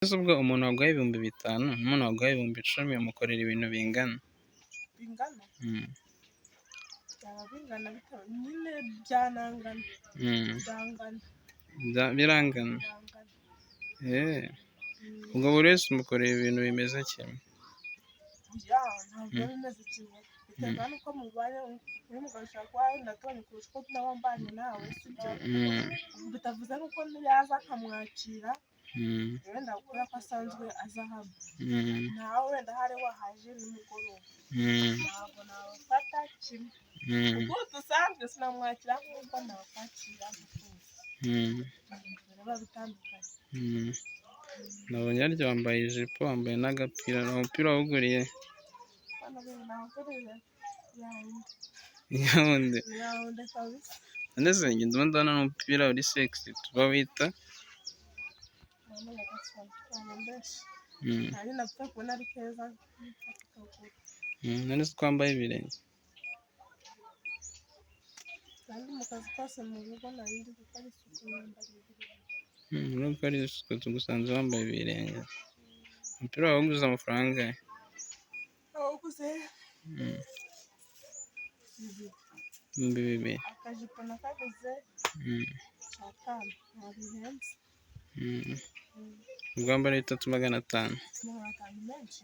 Ese ubwo umuntu waguhaye 5000 n'umuntu waguhaye 10,000 umukorera ibintu bingana? Bingana? Byaba bingana bitewe nyine, byanangana. Byangana. Birangana? Birangana. Ubwo buri wese umukorera ibintu bimeze kimwe? Oya, ntabwo biba bimeze kimwe, biterwa n'uko mubanye. Uyu mugabo ushobora kuba wenda tubanye kurusha uko naba mbanye nawe, sibyo? Bitavuze ko yaza nkamwakira wenda kubera ko asanzwe aza hano, nawe wenda hari wahaje nimugoroba, ntabwo nabafata kimwe. Kuko dusanzwe sinamwakira nk'uko nakwakira mutuzi. Biba bitandukanye. Nabonye harya wambaye ijipo, wambaye n'agapira, ni umupira wawuguriye? Hano rero nawuguriye yawundi. Yawundi? Yawundi kabisa. None se njye ndimo ndabona n'umupira uri sexy tuba wita? Mama nyagasani, ntabwo mbeshya. Nari napfa kubona ari keza mpfa kukagura. None se ko wambaye ibirenge? Kandi mu kazi kose mu rugo nari ndi gukora isuku, nambara ibirenge. Uri gukora isuku tugusanze wambaye ibirenge. Umupira wawuguze amafaranga angahe? Nawuguze 2000. 2000. Akajipo nakaguze 500, ntabwo bihenze. Ubwo wambara 3500? 500 menshi.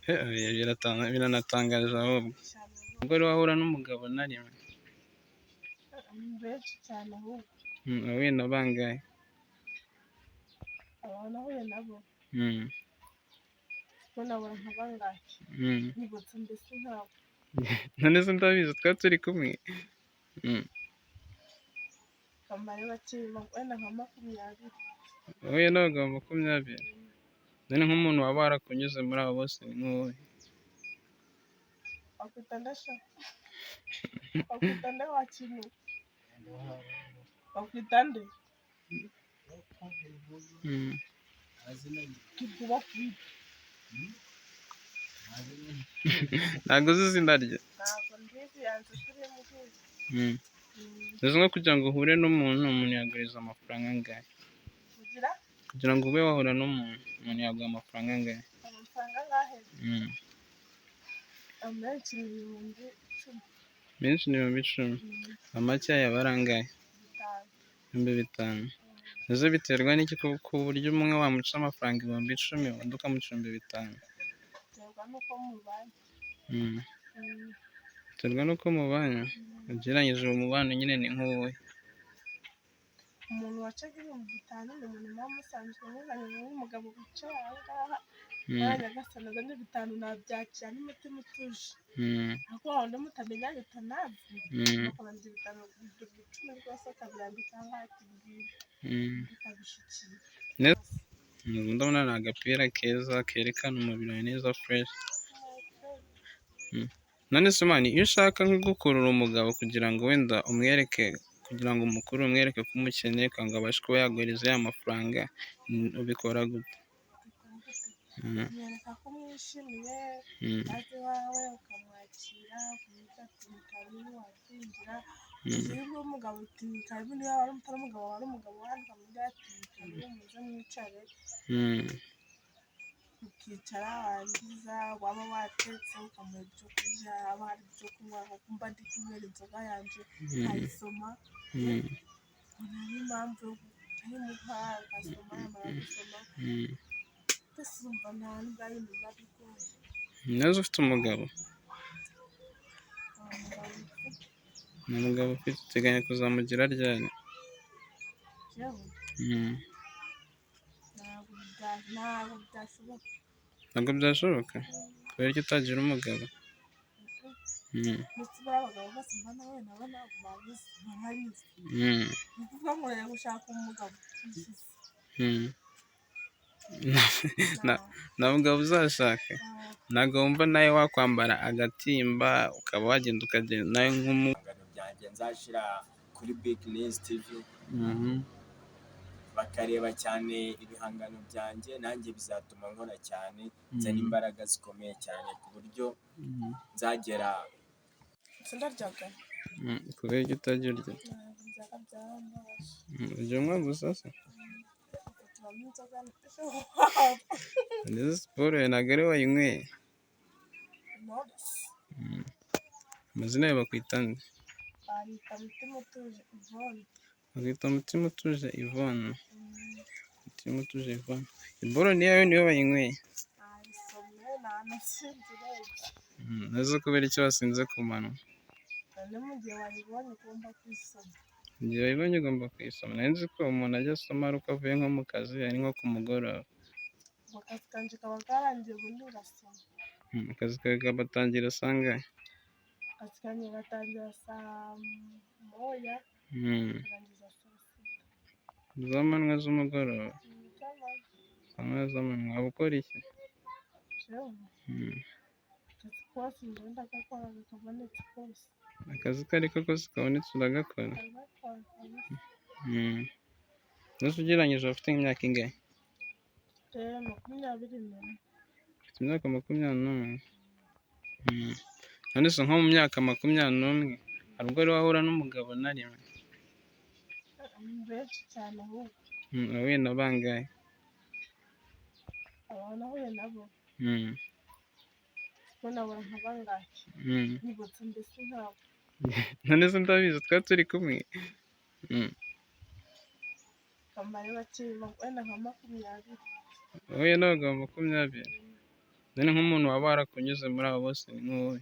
Oya, biranatangaje ahubwo. Cyane. Ubwo wari wahura n'umugabo na rimwe? Ni benshi cyane ahubwo. Wahuye na bangahe? Abantu nahuye nabo, ko nabura nka bangahe nibutse mbese nkabo. None se ndabizi, twari turi kumwe. Bambare bake, wenda nka 20. Wahuye n'abagabo 20? None nk'umuntu waba warakunyuze muri abo bose ni nk'uwuhe? Wakwita nde sha? Wakwita nde wa kintu? Wakwita nde? Tukuba kwita. Ntabwo uzi izina rye? Ntabwo mbizi, yanze kurimbwira. Uzi nko kugira ngo uhure n'umuntu, umuntu yaguhereza amafaranga angahe? Kugira? Kugira ngo ube wahura n'umuntu, umuntu yaguha amafaranga angahe? Amafaranga angahe? Amenshi ni 10,000. Menshi ni 10,000. Amake yaba ari angahe? 5. 5000. Ese biterwa n'iki ku buryo umwe wamuca amafaranga 10,000, undi ukamuca 5000? Biterwa n'uko mubanye. Biterwa n'uko mubanye? Ugereranyije uwo mubano nyine ni nk'uwuhe? Umuntu wacaga 5000 ni umuntu muba musanzwe muzanye, nk'umugabo wicaye aha ngaha, nyagasani azanye 5 nabyakira n'umutima utuje. Ariko wa wundi mutamenyanye utanazi, ukabanza 5, 10,000 rwose akabirambika aha ngaha ati bwira, ukabishyikira. Ndabona ni agapira keza kerekana umubiri wawe neza, fresh. None se man, iyo ushaka nko gukurura umugabo kugira ngo wenda umwereke, kugira ngo umukuru umwereke ko umukeneye, kugira ngo abashe kuba yaguhereza ya mafaranga, ubikora gute? Umwereka ko umwishimiye, aza iwawe ukamwakira, ukamubwira ati ni karibu, wakwinjira. Iyo ubwiye umugabo uti ni karibu, niba wari utari umugabo wari umugabo wahandi, ukamubwira ati ni karibu muze mwicare, ukicara, warangiza waba watetse ukamuha ibyo kurya, haba hari ibyo kunywa, nkuko mba ndi kunywera inzoga yanjye nkayisoma, nta n'impamvu yo kuyimuha, ugasoma, yamara gusoma mbese urumva nta nubwo ari ibintu biba bigoye. Neza ufite umugabo? Nta mugabo mfite. Nta mugabo ufite, uteganya kuzamugira ryari? Jewe? Ntabwo byashoboka. Ntabwo byashoboka? Kubera ko utagira umugabo? Ndetse bariya abagabo bose mba nahuye nabo ntabwo banyuze, baranyuze. Ni ukuvuga ngo ngiye gushaka umugabo bishize. Nta mugabo uzashaka? Ntabwo wumva nawe wakwambara agatimba ukaba wagenda ukagenda nawe nk'umu Ibihangano byanjye nzashyira kuri Big News TV, bakareba cyane ibihangano byanjye, nanjye bizatuma nkora cyane, nzana imbaraga zikomeye cyane ku buryo nzagera. Sindaryaga. Kubera icyo utajya urya? Ntabwo ndyaga, byarambabaje. Ujya unywa gusa se? Tubamo inzoga. Nizo siporo ntabwo ari wayinyweye. Knowless. Amazina yawe bakwita nde? Banyita Mutima Utuje Yvonne. Bakwita Mutima Utuje Yvonne. Mutima Utuje Yvonne. Iboro ni iyawe, niwe wayinyweye? Nayisomye, nanasinze urebye. Nazo kubera icyo wasinze ku manywa? None mu gihe wayibonye ugomba kuyisoma. Igihe wayibonye ugomba kuyisoma. Nari nzi ko umuntu ajya asoma ari uko avuye nko mu kazi, ari nko ku mugoroba. Ubwo akazi kanjye kaba karangiye, ubundi ngasoma. Akazi kawe kabatangira sangahe? Akazi kanjye gatangira saa 1, karangiza saa 6. Z'amanywa, z'umugoroba? Z'amanywa. Saa 1 z'amanywa. Waba ukora iki? Jewe? Akazi kose njyewe ndagakora kabonetse kose. Akazi ko ariko kose kabonetse uragakora? Ndagakora kabisa. Mbese ugereranyije ufite nk'imyaka ingahe? Mfite 21. Ufite imyaka 21. None se nko mu myaka 21 hari ubwo wari wahura n'umugabo na rimwe? Benshi cyane ahubwo. Wahuye na bangahe? Abantu nahuye nabo, siko nabura nka bangahe, nibutse mbese nkabo. None se ndabizi, twari turi kumwe. Kamare bake, wenda nka 20. Wahuye n'abagabo 20. None nk'umuntu waba warakunyuze muri abo bose ni nk'uwuhe?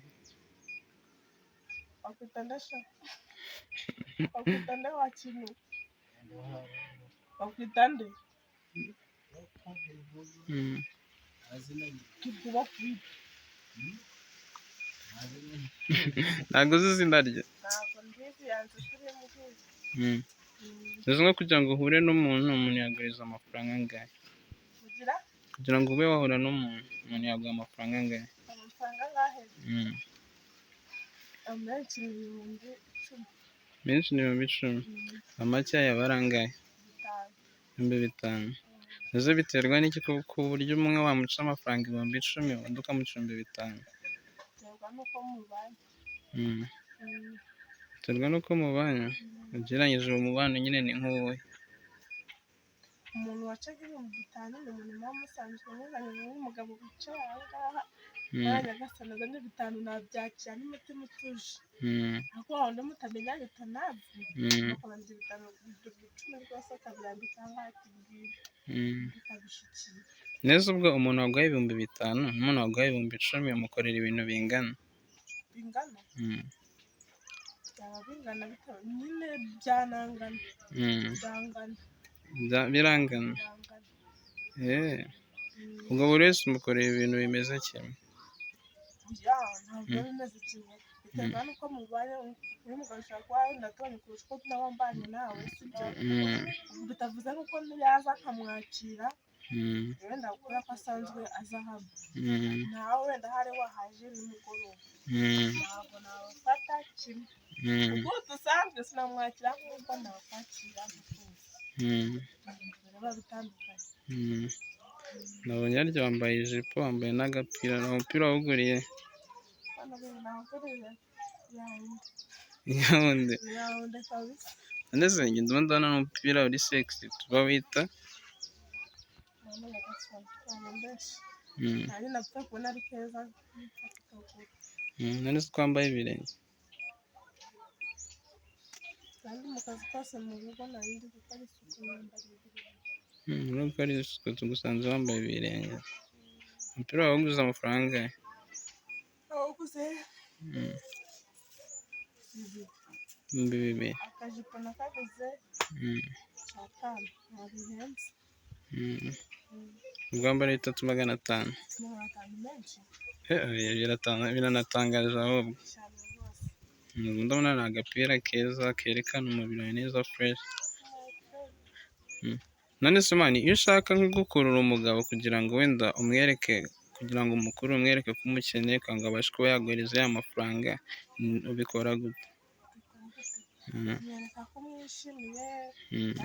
Wakwita nde sha? Wakwita nde wa kintu? Wakwita nde? Tukuba kwita. Ntabwo uzi izina rye? Ntabwo mbizi, yanze kurimbwira. Mbese nko kugira ngo uhure n'umuntu, umuntu yaguhereza amafaranga angahe? Kugira? Kugira ngo ube wahura n'umuntu, umuntu yaguha amafaranga angahe? Amafaranga angahe? Amenshi ni 10,000. Menshi ni 10,000. Amake yaba ari angahe? 5. 5,000. Ese biterwa n'iki ku buryo umwe wamuca amafaranga 10,000, undi ukamuca 5,000? Biterwa n'uko mubanye. Biterwa n'uko mubanye. Ugereranyije uwo mubano nyine ni nk'uwuhe? Umuntu wacaga 5,000 ni umuntu muba musanzwe muzanye, nk'umugabo wicaye aha ngaha, nyagasani azanye 5 nabyakira n'umutima utuje. Ariko wa wundi mutamenyanye utanazi, ukabanza 5, 10,000 rwose akabirambika aha ngaha akibwira, ukabishyikira. Neza, ubwo umuntu waguhaye 5,000 n'umuntu waguhaye 10,000 umukorera ibintu bingana? Bingana? Byaba bingana bitewe nyine, byanangana. Byangana. Birangana. Byangana. Ubwo buri wese umukorera ibintu bimeze kimwe? Oya, ntabwo biba bimeze kimwe, biterwa n'uko mubanye. Uyu mugabo ushobora kuba wenda tubanye kurusha uko naba mbanye nawe, sibyo? Bitavuze ko yaza nkamwakira, wenda kubera ko asanzwe aza hano, nawe wenda hari wahaje nimugoroba, ntabwo nabafata kimwe. Ubwo dusanzwe sinamwakira nk'uko nakwakira mutuzi. Biba bitandukanye. Nabonye harya wambaye ijipo, wambaye n'agapira, ni umupira wawuguriye? Hano rero nawuguriye yawundi. Yawundi? Yawundi kabisa. None se njye ndimo ndabona n'umupira uri sexy, tuba wita? Mama nyagasani, ntabwo mbeshya. Nanjye napfa kubona ari keza mpfa kukagura. None se ko wambaye ibirenge? Kandi mu kazi kose mu rugo nari ndi gukora isuku, nambara ibirenge. Uri gukora isuku tugusanze wambaye ibirenge. Umupira wawuguze amafaranga angahe? Nawuguze 2. 2,000. Akajipo nakaguze 5,000, ntabwo bihenze. Ubwo wambara 3,500. 500 menshi. Biranatangaje ahubwo. Cyane rwose. Ndabona ni agapira keza kerekana umubiri wawe neza, fresh. None se man, iyo ushaka nko gukurura umugabo kugira ngo wenda umwereke, kugira ngo umukurure umwereke ko umukeneye, kugira ngo abashe kuba yaguhereza ya mafaranga, ubikora gute? Umwereka ko umwishimiye,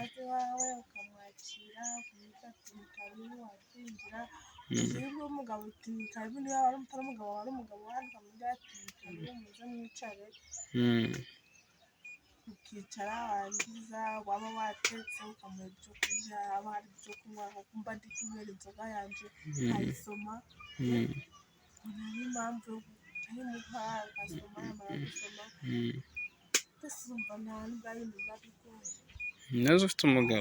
aza iwawe ukamwakira, ukamwita ati ni karibu, wakwinjira. Iyo uri umugabo uti ni karibu, niba wari utari umugabo wari umugabo wandi, ukamubwira ati ni karibu, muze mwicare. Ukicara warangiza waba watetse ukamuha ibyo kurya, haba hari ibyo kunywa, nko mba ndi kunywera inzoga yanjye nkayisoma, nta n'impamvu yo nkayimuha agasoma, yamara gusoma mbese urumva nta nubwo ari ibintu biba bigoye. Nawe ufite umugabo?